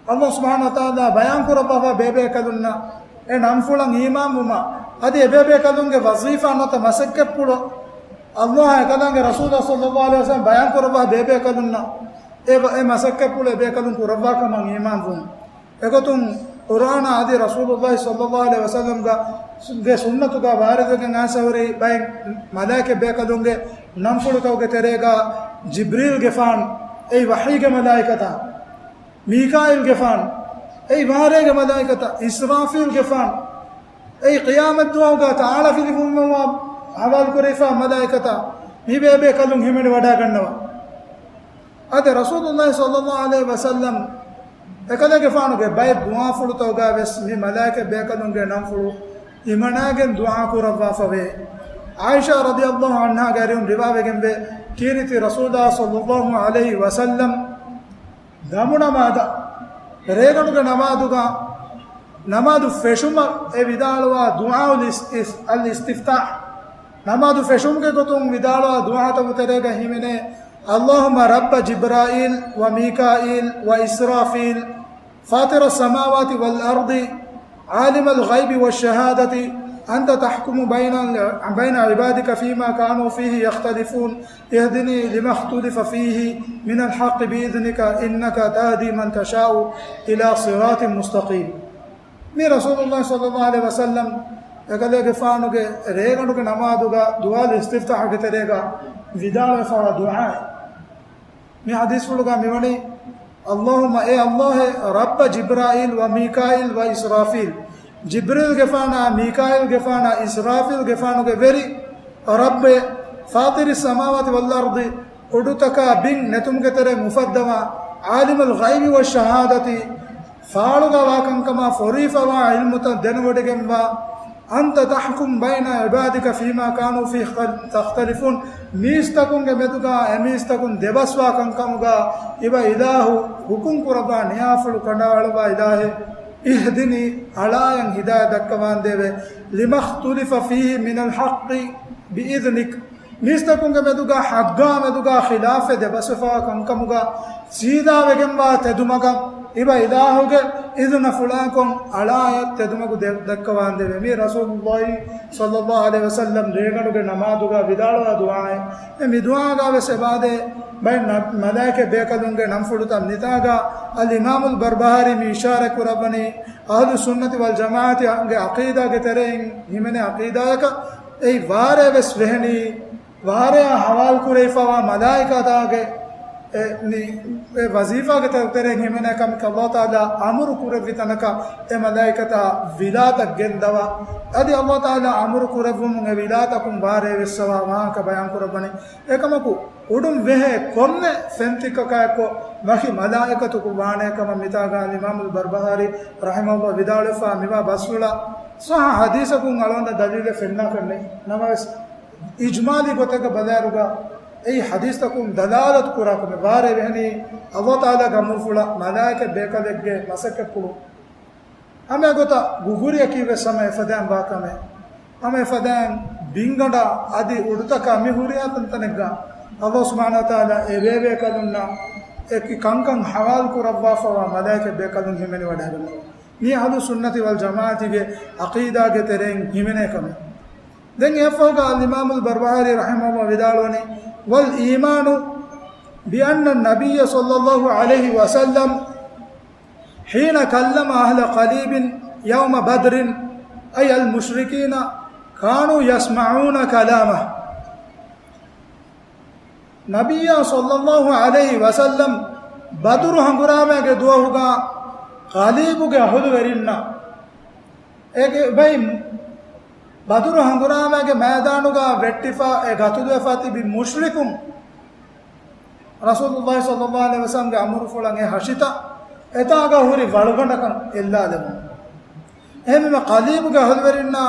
ﷲ ސުބްޙާނަހޫ ވަތަޢާލާ ބަޔާންކުރައްވާފަ ބޭބޭކަލުންނަށް އެ ނަންފުޅަށް އީމާންވުމާ، އަދި އެބޭބޭކަލުންގެ ވަޒީފާ ނުވަތަ މަސައްކަތްޕުޅު، ﷲ އާ އެކަލާނގެ ރަސޫލާ ޞައްލައްލާހު ޢަލައިހި ވަސައްލަމް ބަޔާންކުރައްވާ ބޭބޭކަލުންނަށް އެ ވަ-، އެ މަސައްކަތްޕުޅު އެބޭކަލުން ކުރައްވާކަމަށް އީމާންވުން. އެގޮތުން ޤުރްއާނާ އަދި ރަސޫލުﷲ ޞައްލައްލާހު ޢަލައިހި ވަސައްލަމްގެ ސު-، ގެ ސުންނަތުގަ ވާރިދުވެގެން އައިސްފަހުރި ބައެއް މަލާއިކަތް ބޭކަލުންގެ ނަންފުޅުތަކުގެ ތެރޭގަ ޖިބްރީލްގެފާނު، އެއީ ވަޙީގެ މަލާއިކަތާ، މީކާއީލްގެފާނު، އެއީ ވާރޭގެ މަލާއިކަތާ، އިސްރާފީލްގެފާނު، އެއީ ޤިޔާމަތްދުވަހުގަ ތާޅަފިލި ފުންވަންވާ ޙަވާލުކުރެވިފާ މަލާއިކަތާ، މި ބޭބޭކަލުން ހިމެނިވަޑައިގަންނަވާ. އަދި ރަސޫލުﷲ ޞައްލައްލާހު ޢަލައިހި ވަސައްލަމް އެކަލޭގެފާނުގެ ބައެއް ދުޢާފުޅުތަކުގަ ވެސް މި މަލާއިކަތް ބޭކަލުންގެ ނަންފުޅު ހިމަނައިގެން ދުޢާ ކުރައްވާފަވޭ. ޢާއިޝާ ރަޟިޔައްލާހު ޢަންހާގެ އަރިހުން ރިވާވެގެންވޭ، ކީރިތި ރަސޫލާ ޞައްލައްލާހު ޢަލައިހި ވަސައްލަމް ދަމުނަމާދަށް، ރޭގަނޑުގެ ނަމާދުގަ، ނަމާދު ފެށުމަށް އެ ވިދާޅުވާ ދުޢާއުލް އިސް-، އިސް-، އަލް އިސްތިފްތާޙް، ނަމާދު ފެށުމުގެ ގޮތުން ވިދާޅުވާ ދުޢާތަކު ތެރޭގަ ހިމެނޭ، اللهم رب جبرائيل وميكائيل وإسرافيل، فاطر السماوات والأرض، عالم الغيب والشهادة، أنت تحكم بين ال-، بين عبادك فيما كانوا فيه يختلفون، اهدني لما اختلف فيه من الحق بإذنك، إنك تهدي من تشاء إلى صراط مستقيم. މި ރަސޫލުﷲ ޞައްލައްލާހު ޢަލައިހި ވަސައްލަމް އެކަލޭގެފާނުގެ ރޭގަނޑުގެ ނަމާދުގަ ދުޢާ އިސްތިފްތާޙުގެ ތެރޭގަ ވިދާޅުވެފައިވާ ދުޢާއެއް. މި ޙަދީޘްފުޅުގަ މިވަނީ، اللهم، އޭ ﷲ، رب جبرائيل وميكائيل وإسرافيل، ޖިބްރީލްގެފާނާ، މީކާއީލްގެފާނާ، އިސްރާފީލްގެފާނުގެ ވެރި ރައްބޭ، فاطر السماوات والأرض، އުޑުތަކާ ބިން ނެތުމުގެ ތެރެއިން އުފައްދަވާ، عالم الغيب والشهادة، ފާޅުގަ ވާ ކަންކަމާ ފޮރުވިފަވާ ޢިލްމުތައް ދެނެވޮޑިގެންވާ، أنت تحكم بين عبادك فيما كانوا فيه يختلفون، މީސްތަކުންގެ މެދުގަ އެމީސްތަކުން ދެބަސްވާ ކަންކަމުގަ އިބަ އިލާހު ހުކުމް ކުރައްވާ ނިޔާފުޅު ކަނޑައަޅުއްވާ އިލާހެއް، اهدني، އަޅާއަށް ހިދާޔަތް ދައްކަވާނދޭވެ، لما اختلف فيه من الحق بإذنك، މީސްތަކުންގެ މެދުގަ ޙައްޤާ މެދުގަ ޚިލާފެއް ދެބަސްވެފަވާ ކަންކަމުގަ ސީދާވެގެންވާ ތެދުމަގަށް އިބަ އިލާހުގެ އިޒުނަފުޅާކޮށް އަޅާއަށް ތެދުމަގު ދެ-، ދައްކަވާނދޭވެ. މީ ރަސޫލުﷲ ޞައްލައްލާހު ޢަލައިހި ވަސައްލަމް ރޭގަނޑުގެ ނަމާދުގަ ވިދާޅުވާ ދުޢާއެއް. އެ މި ދުޢާގަ ވެސް އެބައާދޭ ބައެއް ނަ-، މަލާއިކަ ބޭކަލުންގެ ނަންފުޅުތައް ނިތާގަ އަލް އިމާމުލް ބަރްބަހާރީ މި އިޝާރަތް ކުރައްވަނީ އަހުލުއްސުންނަތި ވަލްޖަމާޢަތުގެ ޢަޤީދާގެ ތެރެއިން ހިމެނޭ ޢަޤީދާއަކަށް. އެއީ ވާރޭ ވެސް ވެހެނީ ވާރެއާ ޙަވާލު ކުރެވިފަވާ މަލާއިކަތާގެ އެ، މި، އެ ވަޒީފާގެ ތެ-، ތެރެއިން ހިމެނޭ ކަމަކީ ﷲ ތަޢާލާ އަމުރު ކުރެއްވި ތަނަކަށް އެ މަލާއިކަތާ ވިލާތަށް ގެންދަވާ. އަދި ﷲ ތަޢާލާ އަމުރު ކުރެއްވުމުން އެ ވިލާތަކުން ވާރޭ ވެއްސަވާ ވާހަކަ ބަޔާން ކުރައްވަނީ. އެކަމަކު، އުޑުން ވެހޭ ކޮންމެ ފެންތިއްކަކާއެއްކޮށް ވަކި މަލާއިކަތަކު ވާނޭ ކަމަށް މިތާގަ އަލް އިމާމުލް ބަރްބަހާރީ ރަޙިމަހުﷲ ވިދާޅުވެފަ މިވާ ބަސްފުޅަށް ޞައްޙަ ޙަދީޘަކުން އަޅުގަނޑަށް ދަލީލެއް ފެންނާކަށް ނެތް. ނަމަވެސް، އިޖްމާލީ ގޮތެއްގަ ބަލާއިރުގަ، އެއީ ޙަދީޘްތަކުން ދަލާލަތު ކުރާ ކަމެއް. ވާރޭ ވެހެނީ ﷲ ތަޢާލާގެ އަމުރުފުޅަށް މަލާއިކަ ބޭކަލެއްގެ މަސައްކަތްޕުޅު. ހަމަ އެގޮތަށް ގުގުރިއަކީ ވެސް ހަމަ އެފަދައިން ވާ ކަމެއް. ހަމަ އެފަދައިން ބިންގަނޑާ އަދި އުޑުތަކާ މި ހުރިހާ ތަންތަނެއްގަ ﷲ ސުބްޙާނަހޫ ވަތަޢާލާ އެ ބޭބޭކަލުންނަށް އެކި ކަންކަން ޙަވާލު ކުރައްވާފަވާ މަލާއިކަ ބޭކަލުން ހިމެނިވަޑައިގަންނަވާ. މީ އަހުލު ސުންނަތި ވަލް ޖަމާޢަތުގެ ޢަޤީދާގެ ތެރެއިން ހިމެނޭ ކަމެއް. ދެން އެއަށްފަހުގަ އަލްއިމާމުލް ބަރްބަހާރީ ރަޙިމަހުﷲ ވިދާޅުވަނީ، والإيمان بأن النبي صلى الله عليه وسلم حين كلم أهل قليب يوم بدر، أي المشركين، كانوا يسمعون كلامه. ނަބިއްޔާ ޞައްލައްލާހު ޢަލައިހި ވަސައްލަމް ބަދުރު ހަނގުރާމައިގެ ދުވަހުގަ ޤަލީބުގެ އަހުލުވެރިންނަށް އޭގެ ބައި ބަދުރު ހަނގުރާމައިގެ މައިދާނުގަ ވެއްޓިފަ އެ ގަތުލުވެފަ ތިބި މުޝްރިކުން ރަސޫލުﷲ ޞައްލައްލާހު ޢަލައިހި ވަސައްލަމްގެ އަމުރުފުޅަށް އެ ހަށިތައް އެތާގަ ހުރި ވަޅުގަނޑަކަށް އެއްލާލެވުނު. އެހެންވީމަ ޤަލީބުގެ އަހުލުވެރިންނާ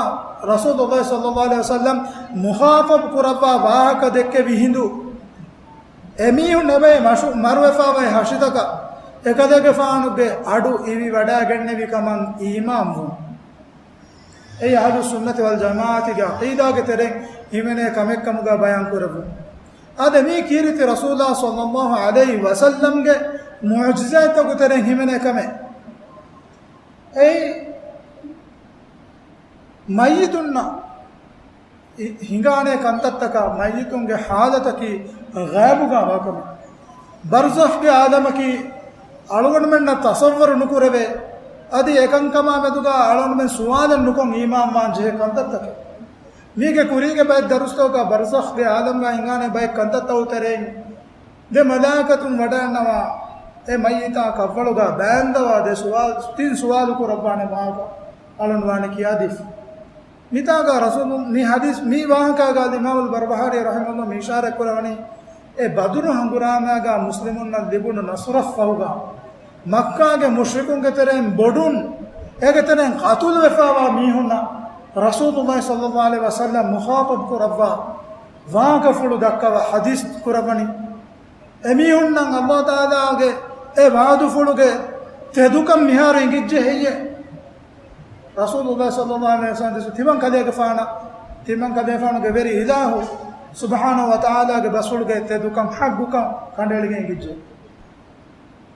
ރަސޫލުﷲ ޞައްލައްލާހު ޢަލައިހި ވަސައްލަމް މުޚާޠަބު ކުރައްވާ ވާހަކަ ދެއްކެވި ހިނދު، އެމީހުން އެބައި މަށު މަރުވެފާވައި ހަށިތަކަށް އެކަލޭގެފާނުގެ އަޑު އިވިވަޑައިގެންނެވި ކަމަށް އީމާންވުން. އެއީ އަހުލުއްސުންނަތި ވަލްޖަމާޢަތުގެ ޢަޤީދާގެ ތެރެއިން ހިމެނޭ ކަމެއްކަމުގަ ބަޔާންކުރެއްވުން. އާދެ، މީ ކީރިތި ރަސޫލާ ޞައްލައްލާހު ޢަލައިހި ވަސައްލަމްގެ މުޢުޖިޒާތްތަކުގެ ތެރެއިން ހިމެނޭ ކަމެއް. އެއީ މައްޔިތުންނަށް ހިނގާނޭ ކަންތައްތަކާ މައްޔިތުންގެ ޙާލަތަކީ ޣައިބުގަ ވާކަމެއް. ބަރްޒަޚްގެ ޢާލަމަކީ އަޅުގަނޑުމެންނަށް ތަޞައްވަރު ނުކުރެވޭ. އަދި އެކަންކަމާ މެދުގަ އަޅުގަނޑުމެން ސުވާލެއް ނުކޮށް އީމާންވާން ޖެހޭ ކަންތައްތަކެއް. މީގެ ކުރީގެ ބައެއް ދަރުސްތަކުގަ ބަރްޒަޚްގެ ޢާލަމްގަ ހިނގާނެ ބައެއް ކަންތައްތަކުގެ ތެރެއިން ދެ މަލާއިކަތުން ވަޑައިންނަވާ އެ މައްޔިތާ ކަށްވަޅުގަ ބާންދަވާ ދެ ސުވާލު، ތިން ސުވާލު ކުރައްވާނެ ވާހަކަ އަޅުން ވާނެ ކިޔާދީފަ. މިތާގަ ރަސޫލު މި ޙަދީޘް މި ވާހަކާގަ އަލްއިމާމުލް ބަރްބަހާރީ ރަޙިމަހުﷲ މި އިޝާރަތް ކުރަވަނީ، އެ ބަދުރު ހަނގުރާމައިގަ މުސްލިމުންނަށް ލިބުނު ނަޞްރަށްފަހުގަ، މައްކާގެ މުޝްރިކުންގެ ތެރެއިން ބޮޑުން، އޭގެ ތެރެއިން ޤަތުލުވެފައިވާ މީހުންނަށް ރަސޫލުﷲ ޞައްލައްލާހު ޢަލައިހި ވަސައްލަމް މުޚާޠަބު ކުރައްވާ ވާހަކަފުޅު ދައްކަވާ ޙަދީޘް ކުރައްވަނީ. އެމީހުންނަށް ﷲ ތަޢާލާގެ އެ ވަޢުދުފުޅުގެ ތެދުކަން މިހާރު އެނގިއްޖެ ހެއްޔޭ؟ ރަސޫލުﷲ ޞައްލައްލާހު ޢަލައިހި ވަސައްލަމް ދިސު ތިމަން ކަލޭގެފާނަށް، ތިމަން ކަލޭގެފާނުގެ ވެރި އިލާހު ސުބްޙާނަހޫ ވަތަޢާލާގެ ބަސްފުޅުގެ ތެދުކަން ޙައްޤުކަން ކަނޑައެޅިގެން އެނގިއްޖެ.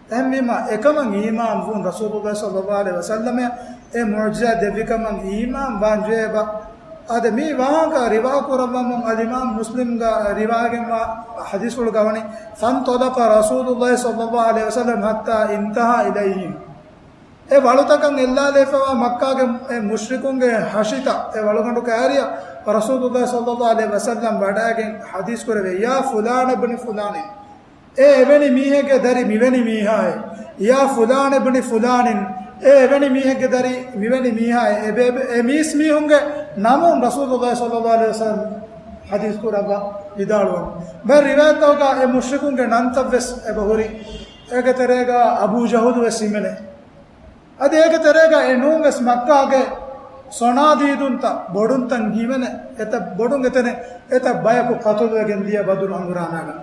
އެހެންވީމަ، އެކަމަށް އީމާން ވުން ރަސޫލުﷲ ޞައްލައްލާހު ޢަލައިހި ވަސައްލަމަށް އެ މުޢުޖިޒާތް ދެއްވިކަމަށް އީމާން ވާން ޖެހޭބަ. އާދެ، މި ވާހަކަ ރިވާ ކުރައްވަމުން އަލްއިމާމް މުސްލިމްގަ ރިވާގެންވާ ޙަދީޘްފުޅުގަ ވަނީ، فانطلق رسول الله صلى الله عليه وسلم حتى انتهى إليهم. އެ ވަޅުތަކަށް އެއްލާލެވިފައިވާ މައްކާގެ އެ މުޝްރިކުންގެ ހަށިތައް އެ ވަޅުގަނޑު ކައިރިއަށް ރަސޫލުﷲ ޞައްލައްލާހު ޢަލައިހި ވަސައްލަމް ވަޑައިގެން ޙަދީޘް ކުރެވޭ، يا فلان ابن فلان. އޭ އެވެނި މީހެއްގެ ދަރި މިވެނި މީހާއޭ. يا فلان ابن فلان. އޭ އެވެނި މީހެއްގެ ދަރި މިވެނި މީހާއޭ. އެ ބޭބެ، އެ މީސް މީހުންގެ ނަމުން ރަސޫލުﷲ ޞައްލައްލާހު ޢަލައިހި ވަސައްލަމް ޙަދީޘް ކުރައްވާ ވިދާޅުވަން. ބައެއް ރިވާޔަތްތަކުގަ އެ މުޝްރިކުންގެ ނަންތައްވެސް އެބަހުރި. އޭގެ ތެރޭގަ އަބޫ ޖަހުލުވެސް ހިމެނޭ. އަދި އޭގެ ތެރޭގަ އެ ނޫންވެސް މައްކާގެ ސޮނާދީދުންތައް ބޮޑުންތައް ހިމެނޭ. އެތައް ބޮޑުން އެތަނެ، އެތައް ބަޔަކު ޤަތުލުވެގެން ދިޔަ ބަދުރު ހަނގުރާމައިގަ.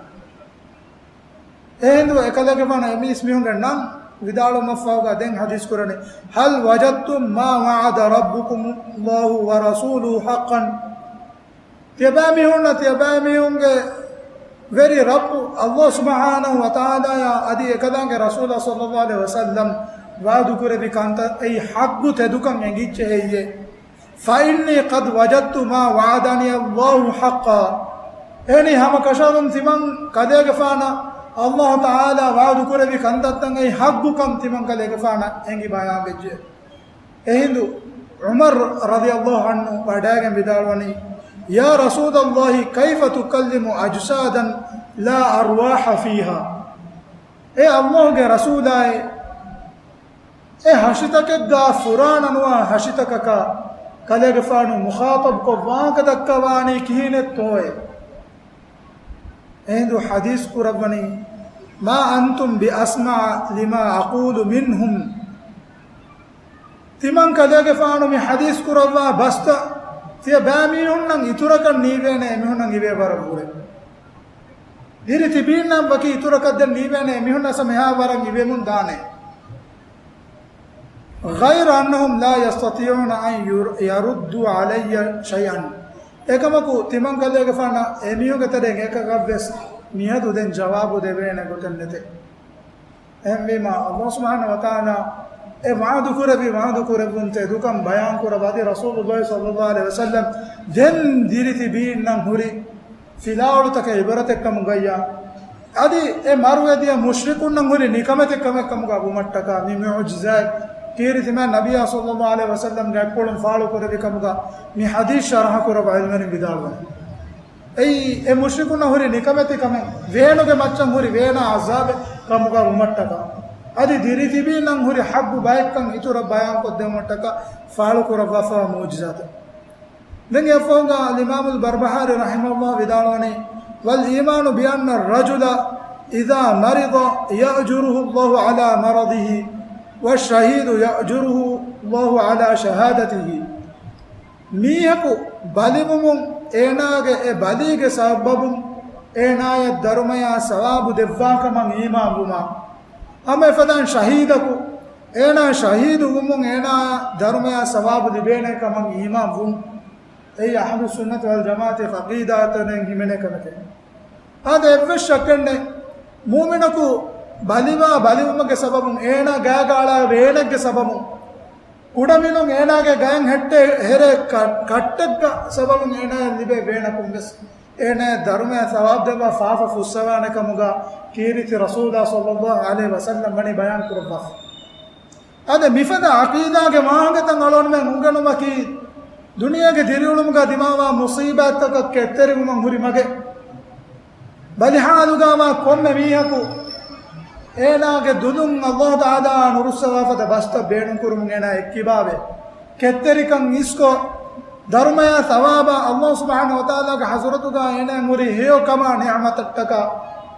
އެހިނދު އެކަލޭގެފާނު އެ މީސް މީހުންގެ ނަން ވިދާޅުވުމަށްފަހުގަ ދެން ޙަދީޘް ކުރަނީ، هل وجدتم ما وعد ربكم الله ورسوله حقا؟ ތިޔަބައިމީހުންނަށް ތިޔަބައިމީހުންގެ ވެރި ރައްބު ﷲ ސުބްޙާނަހޫ ވަތަޢާލާއާ އަދި އެކަލާނގެ ރަސޫލާ ޞައްލައްލާހު ޢަލައިހި ވަސައްލަމް ވަޢުދު ކުރެއްވި ކަންތައް އެއީ ޙައްޤު ތެދުކަން އެނގިއްޖެ ހެއްޔޭ؟ فإني قد وجدت ما وعدني الله حقا. އެހެނީ ހަމަކަށަވަރުން ތިމަން ކަލޭގެފާނަށް ﷲ ތަޢާލާ ވަޢުދު ކުރެއްވި ކަންތައްތައް އެއީ ޙައްޤުކަން ތިމަން ކަލޭގެފާނަށް އެނގި ބަޔާންވެއްޖެ. އެހިނދު ޢުމަރު ރަޟިޔަﷲ ޢަންހު ވަޑައިގެން ވިދާޅުވަނީ، يا رسول الله كيف تكلم أجسادا لا أرواح فيها؟ އޭ ﷲގެ ރަސޫލާއޭ، އެ ހަށިތަކެއްގާ ފުރާނަ ނުވާ ހަށިތަކަކާ ކަލޭގެފާނު މުޚާޠަބުކޮށް ވާހަކަ ދައްކަވާނީ ކިހިނެއްތޯއޭ؟ އެހިނދު ޙަދީޘް ކުރައްވަނީ، ما أنتم بأسمع لما أقول منهم. ތިމަން ކަލޭގެފާނު މި ޙަދީޘް ކުރައްވާ ބަސްތައް ތިޔަބައިމީހުންނަށް އިތުރަކަށް ނީވޭނެ އެމީހުންނަށް އިވޭ ވަރަށް ވުރެ. ދިރި ތިބީންނަށް ވަކި އިތުރަކަށް ދެން ނީވޭނެ އެމީހުންނަށް މިހާ ވަރަށް އިވެމުން ދާނެ. غير أنهم لا يستطيعون أن ير-، يردوا علي شيئا. އެކަމަކު ތިމަން ކަލޭގެފާނަށް އެމީހުންގެ ތެރެއިން އެކަކަށްވެސް މިއަދު ދެން ޖަވާބު ދެވޭނެ ގޮތެއް ނެތޭ. އެހެންވީމާ، ﷲ ސުބްޙާނަހޫ ވަތަޢާލާ އެ ވަޢުދު ކުރެއްވި، ވަޢުދު ކުރެއްވުންތެރިކަން ބަޔާން ކުރައްވާ އަދި ރަސޫލުﷲ ޞައްލަﷲ ޢަލައިހި ވަސައްލަމް ދެން ދިރިތިބީންނަށް ހުރި ފިލާވަޅުތަކެއް ޢިބްރަތެއްކަމުގައްޔާ، އަދި އެ މަރުވެދިޔަ މުޝްރިކުންނަށް ހުރި ނިކަމެތިކަމެއްކަމުގަ ވުމަށްޓަކާ، މި މުޢުޖިޒާތް ކީރިތި މާތް ނަބިއްޔާ ޞައްލަﷲ ޢަލައިހި ވަސައްލަމްގެ އަތްޕުޅުން ފާޅުކުރެއްވިކަމުގަ މި ޙަދީޘް ޝަރަޙަ ކުރައްވާ ޢިލްމުވެރިން ވިދާޅުވަނީ. އެއީ، އެ މުޝްރިކުންނަށް ހުރި ނިކަމެތިކަމެއް، ވޭނުގެ މައްޗަށް ހުރި ވޭނާ ޢަޒާބެއް ކަމުގަ ވުމަށްޓަކާ، އަދި ދިރިތިބީންނަށް ހުރި ޙައްޤު ބައެއްކަން އިތުރަށް ބަޔާންކޮށްދެވުމަށްޓަކާ ފާޅުކުރައްވާފަވާ މުޢުޖިޒާތެއް. ދެން އެއަށްފަހުގަ އަލްއިމާމުލް ބަރްބަހާރީ ރަޙިމަހުﷲ ވިދާޅުވަނީ، والإيمان بأن الرجل إذا مرض يأجره الله على مرضه، والشهيد يأجره الله على شهادته. މީހަކު ބަލިވުމުން އޭނާގެ އެ ބަލީގެ ސަބަބުން އޭނާޔަށް ދަރުމަޔާ ސަވާބު ދެއްވާކަމަށް އީމާންވުމާ، ހަމަ އެފަދައިން ޝަހީދަކު އޭނާ ޝަހީދު ވުމުން އޭނާ ދަރުމަޔާ ސަވާބު ލިބޭނެ ކަމަށް އީމާން ވުން، އެއީ އަހްލުއްސުންނަތި ވަލްޖަމާޢަތީ ޢަޤީދާތަން ހިމެނޭ ކަމެކޭ. އާދެ، އެއްވެސް ޝައްކެއްނެތް، މުއުމިނަކު ބަލިވާ ބަލިވުމުގެ ސަބަބުން އޭނާ ގާގަ އަޅާ ވޭނެއްގެ ސަބަބުން، ކުޑަމިނުން އޭނާގެ ގަޔަށް ހެއްޓޭ ހެރޭ ކަ-، ކައްޓެއްގަ ސަބަބުން އޭނާޔަށް ލިބޭ ވޭނަކުން ވެސް އޭނާޔަށް ދަރުމަޔާ ސަވާބު ދެއްވާ ފާފަ ފުއްސަވާނެ ކަމުގަ ކީރިތި ރަސޫލާ ޞައްލަﷲ ޢަލައިހި ވަސައްލަމް ވަނީ ބަޔާން ކުރައްވާފަ. އަދި މިފަދަ ޢަޤީދާގެ ވާހަކަތައް އަޅުގަނޑުމެން އުނގެނުމަކީ، ދުނިޔޭގެ ދިރިއުޅުމުގަ ދިމާވާ މުޞީބާތްތަކަށް ކެތްތެރިވުމަށް ހުރި މަގެއް. ބަލިހާލުގަވާ ކޮންމެ މީހަކު އޭނާގެ ދުލުން ﷲ ތަޢާލާ ނުރުއްސަވާ ފަދަ ބަސްތައް ބޭނުންކުރުމުން އޭނާ އެއްކިބާވޭ. ކެތްތެރިކަން އިސްކޮށް، ދަރުމަޔާ ސަވާބާ ﷲ ސުބްޙާނަހޫ ވަތަޢާލާގެ ޙަޟްރަތުގަ އޭނާ ހުރި ހެޔޮ ކަމާ ނިޢުމަތަށްޓަކާ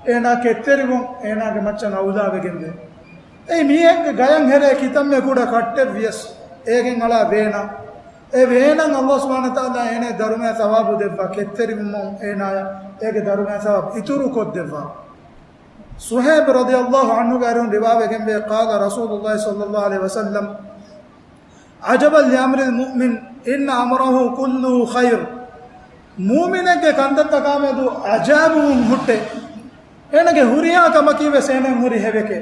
އޭނާ ކެތްތެރިވުން އޭނާގެ މައްޗަށް އައުލާވެގެންވޭ. އެއީ މީހެއްގެ ގަޔަށް ހެރޭ ކިތަންމެ ކުޑަ ކައްޓެއް ވިޔަސް، އޭގެން އަޅާ ވޭނަ، އެ ވޭނަން ﷲ ސުބްޙާނަހޫ ވަތަޢާލާ އޭނާ ދަރުމަޔާ ސަވާބު ދެއްވާ، ކެތްތެރިވުމުން އޭނާޔަށް އޭގެ ދަރުމަޔާ ސަވާބު އިތުރު ކޮށްދެއްވާ. ޞުހައިބު ރަޟިޔަﷲ ޢަންހުގެ އަރިހުން ރިވާވެގެންވޭ، قال رسول الله صلى الله عليه وسلم، عجبا لأمر المؤمن إن أمره كله خير. މޫމިނެއްގެ ކަންތައްތަކާމެދު އަޖައިބުވުން ހުއްޓޭ. އޭނަގެ ހުރިހާ ކަމަކީ ވެސް އޭނަ ހުރި ހެވެކޭ.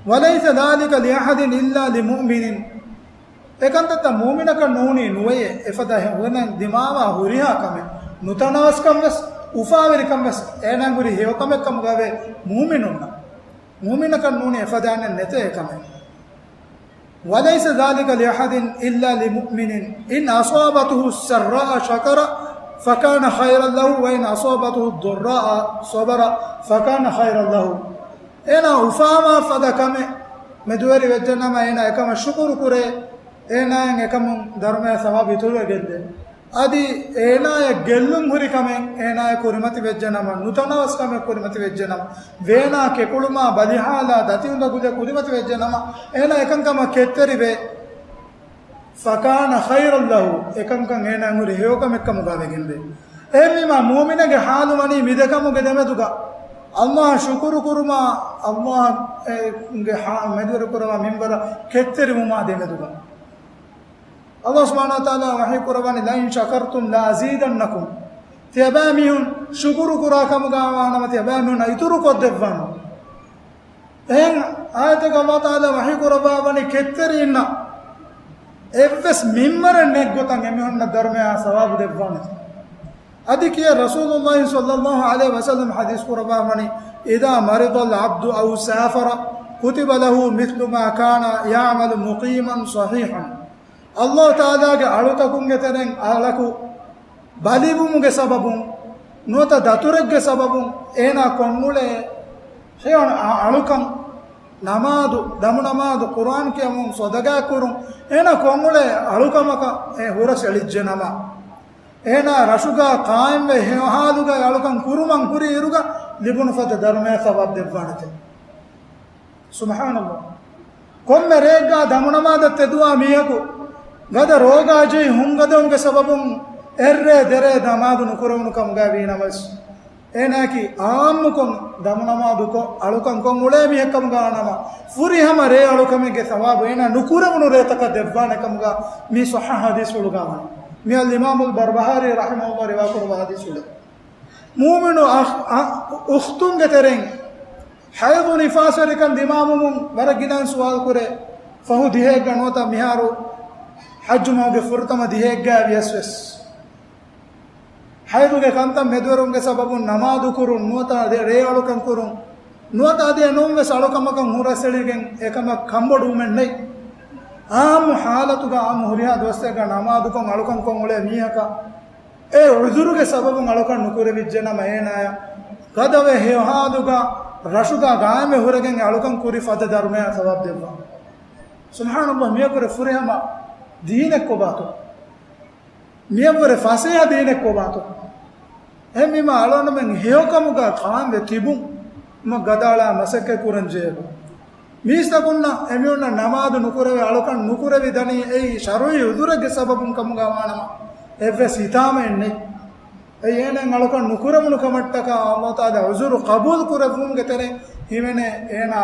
وليس ذلك لأحد إلا لمؤمن. އެކަންތައްތައް މޫމިނަކަށް ނޫނީ ނުވެޔޭ. އެފަދަ ހެ-، ހުރެން ދިމާވާ ހުރިހާ ކަމެއް، ނުތަނަވަސްކަން ވެސް، އުފާވެރިކަން ވެސް އޭނާ ހުރި ހެޔޮކަމެއް ކަމުގަވޭ މޫމިނުންނަށް. މޫމިނަކަށް ނޫނީ އެފަދައިން ނެތޭ އެކަމެއް. وليس ذلك لأحد إلا لمؤمن إن أصابته السراء شكر فكان خيرا له وإن أصابته الضراء صبر فكان خيرا له. އޭނާ އުފާވާ ފަދަ ކަމެއް މެދުވެރި ވެއްޖެނަމަ، އޭނާ އެކަމަށް ޝުކުރު ކުރޭ، އޭނާއަށް އެކަމުން ދަރުމަޔާ ސަވާބު އިތުރުވެގެންދޭ. އަދި އޭނާޔަށް ގެއްލުން ހުރި ކަމެއް އޭނާޔަށް ކުރިމަތި ވެއްޖެނަމަ، ނުތަނަވަސް ކަމެއް ކުރިމަތި ވެއްޖެނަމަ، ވޭނާ ކެކުޅުމާ ބަލިހާލާ ދަތި އުނދަގުލެއް ކުރިމަތި ވެއްޖެނަމަ، އޭނާ އެކަންކަމަށް ކެތްތެރިވޭ. فكان خيرا له، އެކަންކަން އޭނާ ހުރި ހެޔޮކަމެއްކަމުގަ ވެގެންވޭ. އެހެންވީމާ، މުއުމިނެއްގެ ޙާލު ވަނީ މިދެކަމުގެ ދެމެދުގަ، ﷲ ޝުކުރު ކުރުމާ، ﷲ ގެ މެދުވެރި ކުރަވާ މިންވަރަށް ކެތްތެރިވުމާ ދެމެދުގަ. ﷲ ސުބްޙާނަހޫ ވަތަޢާލާ ވަޙީ ކުރައްވަނީ، لئن شكرتم لأزيدنكم. ތިޔަބައިމީހުން ޝުކުރު ކުރާ ކަމުގަ ވާނަމަ، ތިޔަބައިމީހުންނަށް އިތުރު ކޮށްދެއްވާނަން. އެހެން އާޔަތެއްގަ ﷲ ތަޢާލާ ވަޙީ ކުރައްވާ ވަނީ ކެތްތެރިންނަށް އެއްވެސް މިންވަރެއް ނެތް ގޮތަށް އެމީހުންނަށް ދަރުމަޔާ ސަވާބު ދެއްވާނެ. އަދި ކިޔޭ ރަސޫލުﷲ ޞައްލަﷲ ޢަލައިހި ވަސައްލަމް ޙަދީޘް ކުރައްވާ ވަނީ، إذا مرض العبد أو سافر كتب له مثل ما كان يعمل مقيما صحيحا. ﷲ ތަޢާލާގެ އަޅުތަކުންގެ ތެރެއިން އަޅަކު ބަލިވުމުގެ ސަބަބުން ނުވަތަ ދަތުރެއްގެ ސަބަބުން އޭނާ ކޮށްއުޅޭ ހެޔޮ އަ-، އަޅުކަން، ނަމާދު، ދަމުނަމާދު، ޤުރުއާން ކިޔަމުން، ޞަދަޤާ ކުރުން، އޭނާ ކޮށްއުޅޭ އަޅުކަމަކަށް އެ ހުރަސް އެޅިއްޖެ ނަމަ، އޭނާ ރަށުގަ ޤާއިމްވެ ހެޔޮ ޙާލުގައި އަޅުކަން ކުރުމަށް ހުރި އިރުގަ ލިބުނު ފަދަ ދަރުމަޔާ ސަވާބު ދެއްވާނެތެ. ސުބްޙާނަﷲ. ކޮންމެ ރެއެއްގަ ދަމުނަމާދަށް ތެދުވާ މީހަކު ގަދަ ރޯގާ ޖެހި ހުންގަދަވުމުގެ ސަބަބުން އެއްރޭ ދެރޭ ނަމާދު ނުކުރެވުނު ކަމުގައި ވީނަމަވެސް، އޭނާއަކީ އާއްމުކޮށް ދަމުނަމާދުކޮށް އަޅުކަން ކޮށް އުޅޭ މީހެއް ކަމުގަ ވާނަމަ، ފުރިހަމަ ރޭ އަޅުކަމެއްގެ ސަވާބު އޭނާ ނުކުރެވުނު ރޭތަކަށް ދެއްވާނެ ކަމުގަ މި ޞައްޙަ ޙަދީޘްފުޅުގަ ވަނީ. މި އަލްއިމާމުލް ބަރްބަހާރީ ރަޙިމަހުﷲ ރިވާކުރައްވާ ޙަދީޘްފުޅެއް. މޫމިނު އަޚް، އަ، އުޚްތުންގެ ތެރެއިން ޙައިޟު ނިފާސްވެރިކަން ދިމާވުމުން ވަރަށް ގިނައިން ސުވާލު ކުރޭ. ފަހު ދިހައެއްގަ ނުވަތަ މިހާރު ޙައްޖު މަހުގެ ފުރަތަމަ ދިހައެއްގަ ވިޔަސް ވެސް ޙައިޟުގެ ކަންތައް މެދުވެރުމުގެ ސަބަބުން ނަމާދު ކުރުން ނުވަތަ ރޭ އަޅުކަން ކުރުން ނުވަތަ އަދި އެނޫން ވެސް އަޅުކަމަކަށް ހުރަސްއެޅިގެން އެކަމަށް ކަނބޮޑުވުމެއް ނެތް. އާއްމު ޙާލަތުގަ އާއްމު ހުރިހާ ދުވަސްތަކަށް ނަމާދުކޮށް އަޅުކަން ކޮށް އުޅޭ މީހަކަށް އެ ޢުޛުރުގެ ސަބަބުން އަޅުކަން ނުކުރެވިއްޖެ ނަމަ އޭނާޔަށް ގަދަވެ ހެޔޮހާލުގަ ރަށުގަ ގާއިމްވެ ހުރެގެން އެ އަޅުކަން ކުރި ފަދަ ދަރުމަޔާ ސަވާބު ދެއްވާ. ސުބްޙާނަﷲ، މިޔަކުރެ ފުރިހަމަ ދީނެއް ކޮބާތޯ؟ މިޔަށްވުރެ ފަސޭހަ ދީނެއް ކޮބާތޯ؟ އެހެންވީމަ އަޅުގަނޑުމެން ހެޔޮކަމުގަ ޤާއިމްވެ ތިބުން މަ ގަދައަޅާ މަސައްކަތް ކުރަން ޖެހޭބަ. މީސްތަކުންނަށް އެމީހުންނަށް ނަމާދު ނުކުރެވޭ އަޅުކަން ނުކުރެވި ދަނީ އެއީ ޝަރުޢީ ޢުޛުރެއްގެ ސަބަބުން ކަމުގަ ވާނަމަ، އެއްވެސް ހިތާމައެއް ނެތް. އެއީ އޭނައަށް އަޅުކަން ނުކުރެވުނު ކަމަށްޓަކާ ﷲ ތަޢާލާ ޢުޛުރު ޤަބޫލު ކުރެއްވުމުގެ ތެރެއިން ހިމެނޭ އޭނާ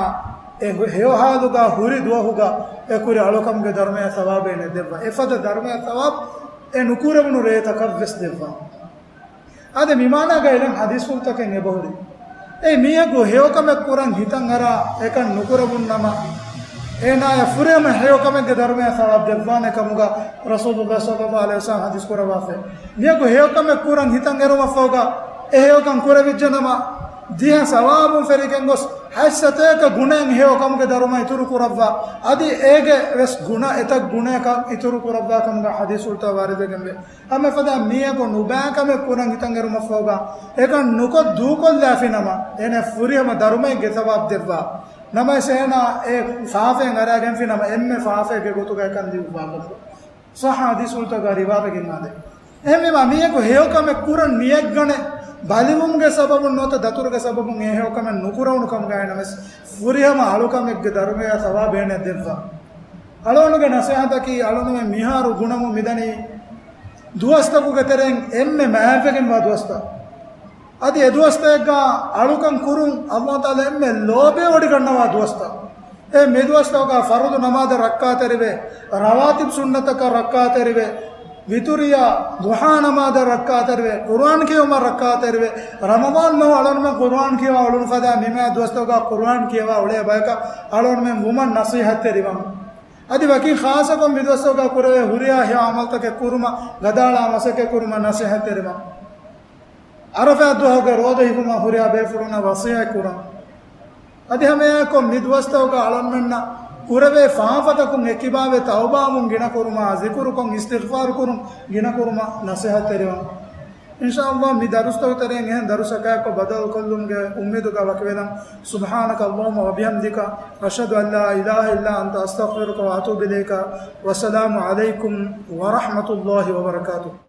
އެ ހެޔޮ-، ހެޔޮހާލުގަ ހުރި ދުވަހުގަ އެ ކުރި އަޅުކަމުގެ ދަރުމަޔާ ސަވާބެއް އޭނައަށް ދެއްވާ. އެފަދަ ދަރުމަޔާ ސަވާބު އެ ނުކުރެވުނު ރޭތަކަށްވެސް ދެއްވާ. އާދެ، މި މާނާގަ އިލަން ޙަދީޘްފުޅުތަކެއް އެބަހުރި. އެ މީހަކު ހެޔޮކަމެއް ކުރަން ހިތަށް އަރާ އެކަން ނުކުރެވުނު ނަމަ، އޭނާޔަށް ފުރިހަމަ ހެޔޮކަމެއްގެ ދަރުމަޔާ ސަވާބު ދެއްވާނެ ކަމުގަ ރަސޫލުﷲ ޞައްލަﷲ ޢަލައިހި ވަސައްލަމަ ޙަދީޘް ކުރައްވާފައި. މީހަކު ހެޔޮކަމެއް ކުރަން ހިތަށް އެރުމަށްފަހުގަ، އެ ހެޔޮކަން ކުރެވިއްޖެ ނަމަ، ދިހަ ސަވާބުން ފެށިގެން ގޮސް، ހަތް ސަތޭކަ ގުނައިން ހެޔޮ ކަމުގެ ދަރުމަ އިތުރު ކުރައްވާ، އަދި އޭގެ ވެސް ގުނަ އެތައް ގުނައަކަށް އިތުރު ކުރައްވާ ކަމުގަ ޙަދީޘްފުޅުތައް ވާރިދުވެގެންވޭ. ހަމަ އެފަދަ މީހަކު ނުބައި ކަމެއް ކުރަން ހިތަށް އެރުމަށްފަހުގަ، އެކަން ނުކޮށް ދޫކޮށްލާފި ނަމަ، އޭނަ ފުރިހަމަ ދަރުމައެއްގެ ސަވާބު ދެއްވާ. ނަމަވެސް އޭނާ އެ ފާފައިން އަރާގެންފި ނަމަ، އެންމެ ފާފައެއްގެ ގޮތުގަ އެކަން ލިޔުއްވާ ކަމުގަ. ޞައްޙަ ޙަދީޘްފުޅުތަކުގަ ރިވާވެގެން އާދޭ. އެހެންވީމަ، މީހަކު ހެޔޮކަމެއް ކުރަން ނިޔަތްގަނެ، ބަލިވުމުގެ ސަބަބުން ނުވަތަ ދަތުރުގެ ސަބަބުން އެ ހެޔޮކަމެއް ނުކުރެވުނު ކަމުގައި ނަމަވެސް، ފުރިހަމަ އަޅުކަމެއްގެ ދަރުމަޔާ ސަވާބެއް އޭނައަށް ދެއްވާ. އަޅުގަނޑުގެ ނަޞޭޙަތަކީ، އަޅުގަނޑުމެން މިހާރު ގުނަމުން މިދަނީ ދުވަސްތަކުގެ ތެރެއިން އެންމެ މާތްވެގެންވާ ދުވަސްތައް. އަދި އެ ދުވަސްތަކެއްގަ އަޅުކަން ކުރުން ﷲ ތަޢާލާ އެންމެ ލޯބިވޮޑިގަންނަވާ ދުވަސްތައް. އެ މި ދުވަސްތަކުގަ ފަރުޟު ނަމާދަށް ރައްކާތެރިވެ، ރަވާތިބު ސުންނަތަކަށް ރައްކާތެރިވެ، ވިތުރިއާ، ޟުޙާ ނަމާދަށް ރައްކާތެރިވެ، ޤުރުއާން ކިޔެވުމަށް ރައްކާތެރިވެ، ރަމަޟާން މަހު އަޅުގަނޑުމެން ޤުރުއާން ކިޔަވާ އުޅުނު ފަދަ މި މާތް ދުވަސްތަކުގަ ޤުރުއާން ކިޔަވާ އުޅޭ ބަޔަކަށް އަޅުގަނޑުމެން ވުމަށް ނަޞޭޙަތްތެރިވަމު. އަދި ވަކި ޚާއްޞަކޮށް މި ދުވަސްތަކުގަ ކުރެވޭ ހުރިހާ ހެޔޮ ޢަމަލުތަކެއް ކުރުމަށް، ގަދައަޅާ މަސައްކަތް ކުރުމަށް ނަޞޭޙަތްތެރިވަމު. ޢަރަފާތް ދުވަހުގެ ރޯދަ ހިފުމަށް ހުރިހާ ބޭފުޅުންނަށް ވަޞިއްޔަތް ކުރަން. އަދި ހަމައެއާއެކު މި ދުވަސްތަކުގަ އަޅުގަނޑުމެންނަށް ކުރެވޭ ފާފަތަކުން އެކިބާވެ ތައުބާވުން ގިނަކުރުމަށް، ޒިކުރުކޮށް އިސްތިޣްފާރު ކުރުން ގިނަކުރުމަށް ނަޞޭޙަތްތެރިވަން. އިންޝާﷲ މި ދަރުސްތަކު ތެރެއިން އެހެން ދަރުސަކާއެކު ބަދަލުކޮށްލުމުގެ އުއްމީދުގަ ވަކިވެލަން. سبحانك اللهم وبحمدك، أشهد أن لا إله إلا أنت، أستغفرك وأتوب إليك. والسلام عليكم ورحمة الله وبركاته.